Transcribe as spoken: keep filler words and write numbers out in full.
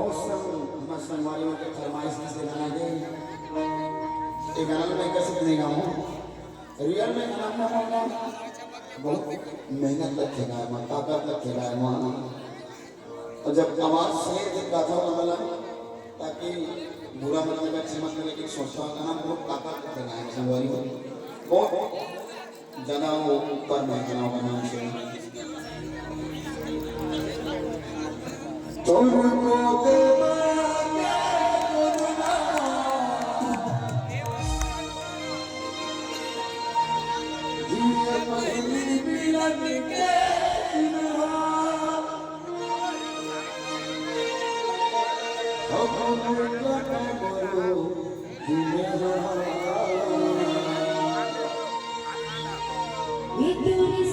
हमर संगवारी मन के फरमाइश से गाना गे। ये गाना मैं कैसे नहीं गाऊँ, रियल में गाना ना गाऊँ, बहुत मेहनत लगथे गाए म, ताकत लगथे गाए म। और जब आवाज सही से गाथा वाला, ताकि बुरा मत लगे, अच्छे मत लगे, कि सोचता हूँ गाना बहुत ताकत लगथे गाए म, संगवारी हो। बहुत ज्यादा वो ऊपर में गाना बना से। तुमको देवांगे दुनिया, ये पहली मिलन के दिन, हम उनका कमरो दुनिया। ये दूरी